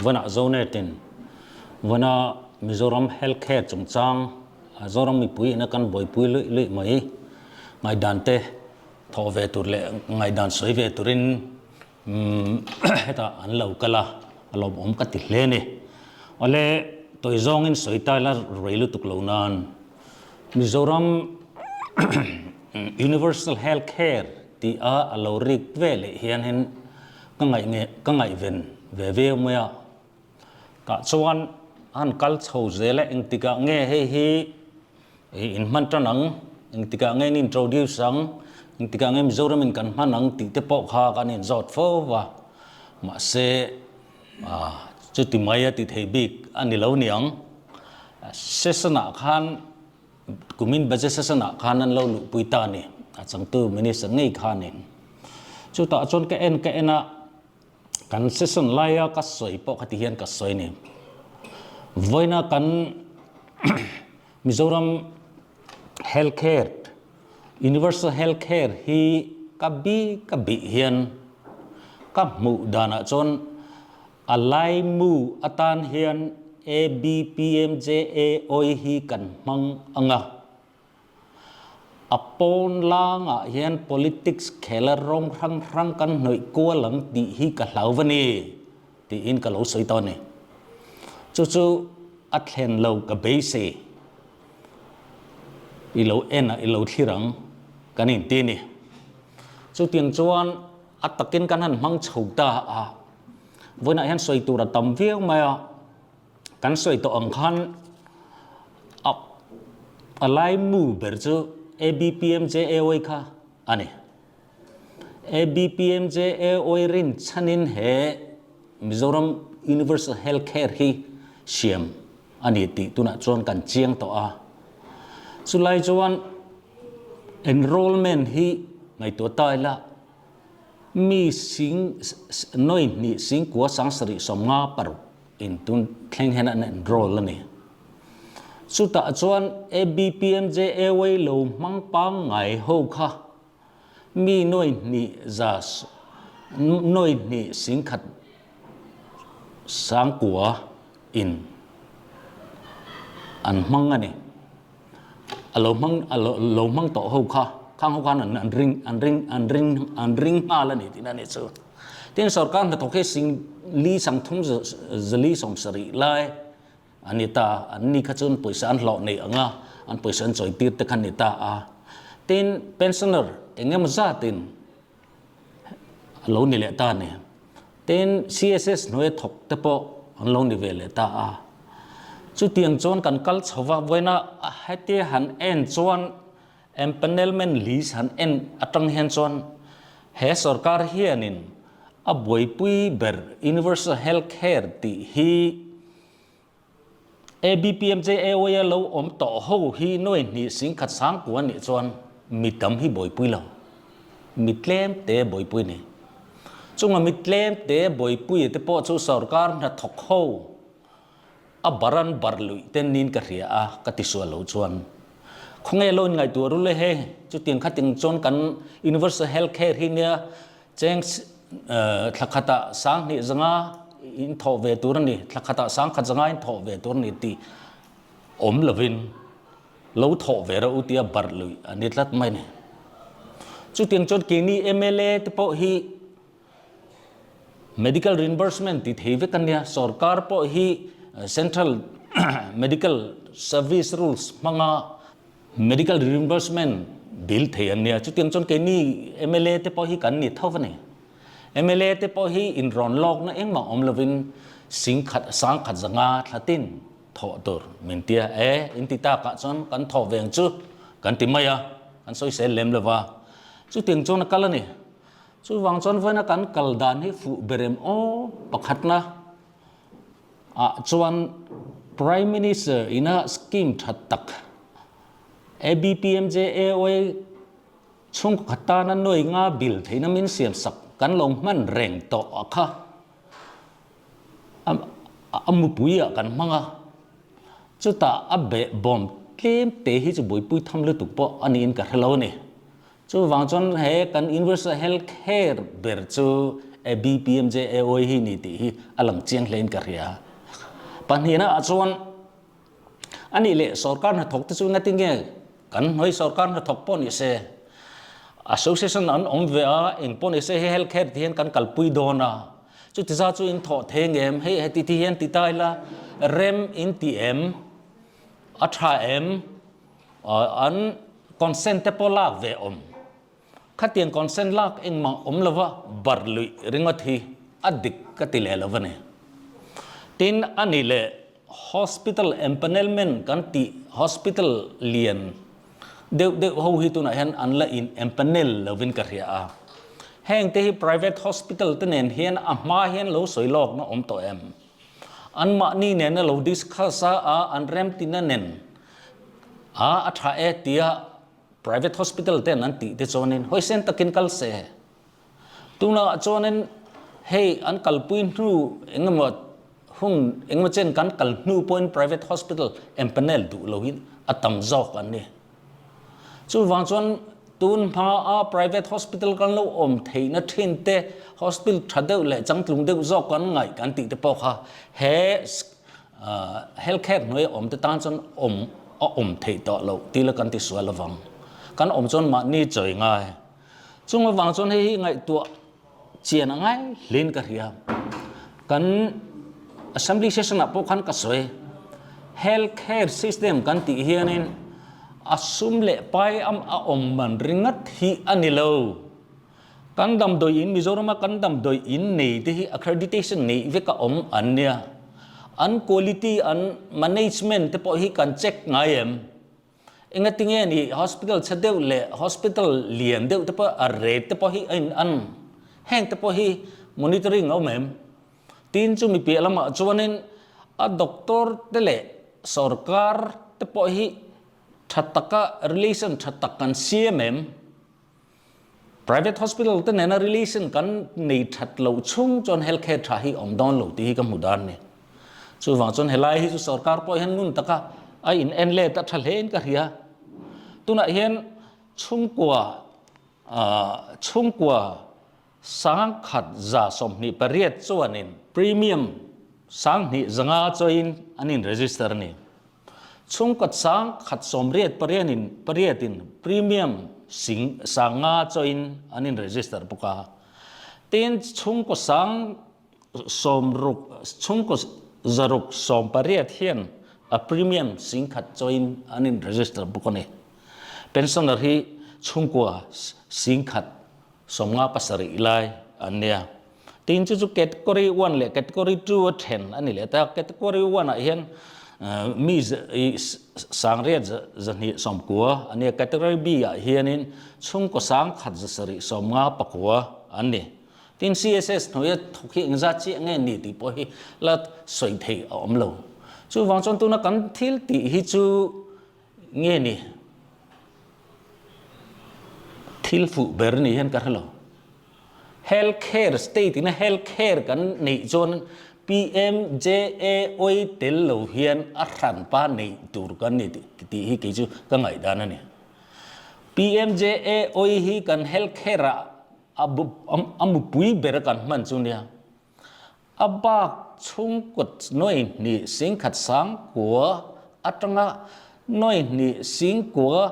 Vana Zonet-in Vana Mizoram Health Care chungchang Zoram mipui ina kan buaipui luih luih mai ngaihdan te thawh ve tur leh ngaihdan sawi ve turin hetah an lo kal a, a lawmawm ka ti hle a ni. Awle tawi zawngin sawi ta ila rei lutuk lo nan Mizoram Universal Health Care tih a a lo rik ve leh hianin ka ngaih nge ka ngaihven ve viau mai a. Tah chuan a han kal chho zel a, engtikah nge hei hi in hman tan ang, engtikah nge in introduce ang, engtikah nge Mizoram in kan hman ang tih te pawh kha kan inzawt fo va. Mahse chuti mai a ti thei bik a ni lo niang. Session ah khan Kumin budget session ah khan an lo luhpui ta a ni, a changtu minister ngei khanin. Chutah chuan ka en ka en a, kan session laia ka sawi pawh khati hian ka sawi a ni. Vawiina kan Mizoram health care, universal health care hi ka bi ka bih hian ka hmuh danah chuan A laimu atan hian ABPMJA awi hi kan hmang ang a. A pawn langah hian politics khela rawng hrang hrang kan hnawih kual ang tih hi ka hlau va ni, tiin ka lo sawi tawh a ni. Chu chu a thlen lo ka beisei. I lo en a, i lo thlir ang kan inti a ni. Chutiang chuan A takin kan han hmang chho ta a, vawiinah hian sawi tur a tam viau mai a, kan sawi tawh ang khan a a laimu ber chu ABPMJAY kha a ni. ABPMJAY rin chhanin he Mizoram Universal Health Care hi siam a ni tih tunah chuan kan chiang tawh a. Chulai chuan Enrollment hi ngaihtuah ta ila mi sing nawi hnih sing kua sang sarih sawmnga paruk in tun thleng hian an enroll a ni. Chutah chuan ABPMJAY lo hmang pangngai ho kha mi nawi hnih za nawi hnih sing khat sang kua in an hmang a ni. A lo hmang a lo lo hmang tawh ho kha khang ho khan an an ring an ring an ring an ring nghal a ni tihna a nih chu. Tin sorkar hnathawk hi sing li sang thum zali sawm sarih lai a ni ta an ni kha chuan pawisa an hlawh neih ang a an pawisa an chawi tir te kha a ni ta a. Tin pensioner eng emaw zatin a lo ni leh ta a ni. Tin, CSS hnuaia thawk te pawh an lo ni ve leh ta a. Chutiang chuan kan kal chho va, vawiina hetia han en chuan empanelment list han en atang hian chuan he sorkar hianin a buaipui ber Universal Health Care tih hi ABPMJAY a lo awm tawh ho hi nuai hnih sing khat sang ku a nih chuan mi tam hi buaipui lo, mi tlem te buaipui ni. Chunga mi tlem te buaipui te pawh chu sorkar hnathawk ho a baran bar luih ten niin ka hria a, ka ti sual lo chuan. Khawnge lo inngaihtuah rul e he, chutiang khating chuan kan Universal Health Care hi nia Cheng thla khatah sang hnih zanga in thawh ve tur a ni, thla khatah sang khat zanga in thawh ve tur a ni tih awm lovin lo thawh ve rawh u tia barh luih a ni tlat mai a ni. Chutiang chuan keini mla te pawh hi medical reimbursement ti thei vek a nia, sorkar pawh hi central medical service rules hmanga Medical reimbursement bill thei an nia, chutiang chuan keini mla te pawh hi kan ni tho a ni. Mla te pawh hi inrawn lawkna engmah awm lovin sing khat sang khat zanga thla tin thawh tur min tia e, in ti takah chuan kan thawh ve ang chu kan ti mai a, kan sawisel lem lova, chutiang chuan a kal a ni. Chuvang chuan vawiina kan kal dan hi fuh berem aw pakhatna. ah chuan Prime Minister ina scheme tha tak ABPMJAY chhungkaw khat tana nuai nga bill theihna min siam sak kan lo hman reng tawh a kha a mupui ah kan hmang a, chutah a behbawm tlem te hi chu buaipui tham lutuk pawh a niin ka hre lo a ni. Chuvang chuan he kan Universal Health Care ber chu AB-PMJAY hi ni tih hi a lang chiang hlein ka hria. Pahnihna ah chuan a nih leh sorkar hnathawk te chu ngatinge kan hnuai sorkar hnathawk pawh ni se association an awm ve a, eng pawh ni se hei health care ti hian kan kalpui dawn a, chuti zat chu in thawh thei ngem hei heti ti hian ti ta ila rem in ti em a tha em an consent te pawh lak ve awm. Khatiang consent lak engmah awm lova barh luih ringawt hi a dik ka ti leh lo a ni. Tin, a nih leh hospital empanelment kan tih hospital lian deuh deuh ho hi tunah hian an la in empanel lovin ka hria a. Heng te hi private hospital te nen hian a hma hian lo sawi lawkna awm tawh em? Anmahni nena lo discuss a an remtina nen a a tha e tia Private hospital ten an tih te chuanin hawisen takin kal se. Tunah chuanin hei an kalpui hnu engemaw hun engemaw chen kan kal hnu pawhin private hospital empanel duh lohin a tam zawk an ni. Chuvang chuan tun hmaa private hospital kan lo awm theihna thin te hospital tha deuh leh changtlung deuh zawk kan ngaih kan tih te pawh kha he Health care hnuai awm te tan chuan awm a awm theih tawh loh tih la kan ti sual avang. Kan awm chuan mahni chawi ngai. Chung avang chuan hei hi ngaihtuah chian a ngai hlin ka hria. Kan assembly session ah pawh khan ka sawi health care system kan tih hianin a sum leh pai a awm man ringat hi a ni lo. Kan damdawi in Mizorama kan damdawi in nei te hi accreditation neih vek a awm an nia. An quality an management te pawh hi kan check ngai em? Engatinge ni hospital chhe deuh leh hospital lian deuh te pawh a rate te pawh hi a in an. Heng te pawh hi monitoring a awm em? Tin chu mi piah lamah chuanin a doctor te leh sorkar te pawh hi tha taka relation tha tak kan siam em? Private hospital te nena relation kan nei that loh chhung chuan health care tha hi awm dawn lo tih hi ka hmu dan ni. Chuvang chuan helai hi chu sorkar pawh hian ngun taka a in en let a tha hle in ka hria. Tunah hian chhungkua chhungkua 1128 chuanin premium 2500 chawiin an in register a ni. Chhungkhat 1088 in pariatin premium sing 5000 chawiin an in register bawk a. Tin, chhungkaw sang sawmruk chhungkaw 618 hian a premium 10,000 chawiin an in register bawk a ni. Pensioner hi chhungkua 1057 lai an nia. Tin chu chu category one leh category two a then a ni leh ta. Category one ah hian mi sangriat 290 a nia. Category B ah hianin chhungkaw 1759 an ni. Tin CSS hnuaia thawk hi engzat chiah nge ni tih pawh hi la sawi theih a awm lo. Chuvang chuan tuna kan thil tih hi chu nge ni? Thil fuh ber ni hian ka hre lo. Health care state ina health care kan neih chuan PMJAY tel lo hian a hranpa neih tur kan ni tih hi kei chu ka ngaihdan a ni. PMJAY hi kan health care ah a mupui ber kan hman chu nia. A bak chhungkut nuai hnih 10,000 sangkua atanga nuai hnih singkua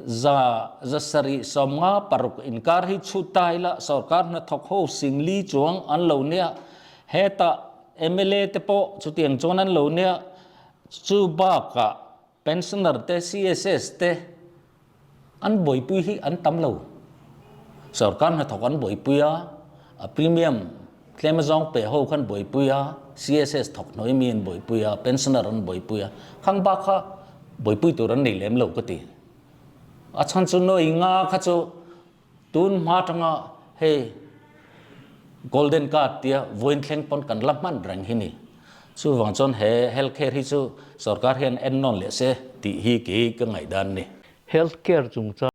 756 inkar hi chhut ta ila sorkar hnathawk ho 4000 chuang an lo nia. Hetah mla te pawh chutiang chuan an lo nia. Chu bakah Pensioner te CSS te an buaipui hi an tam lo. Sorkar hnathawk an buaipui a, a premium tlem azawng pe ho khan buaipui a, CSS thawk hnuai mi an buaipui a, pensioner an buaipui a, khang bak kha buaipui tur an nei lem lo ka ti. A chhan chu nuai nga kha chu Tun hma tanga hei Golden Card tia vawiin thleng pawn kan la hman reng hi ni. Chuvang chuan he health care hi chu sorkar hian en nawn leh se tih hi kei ka ngaihdan ni. Health care chungchang.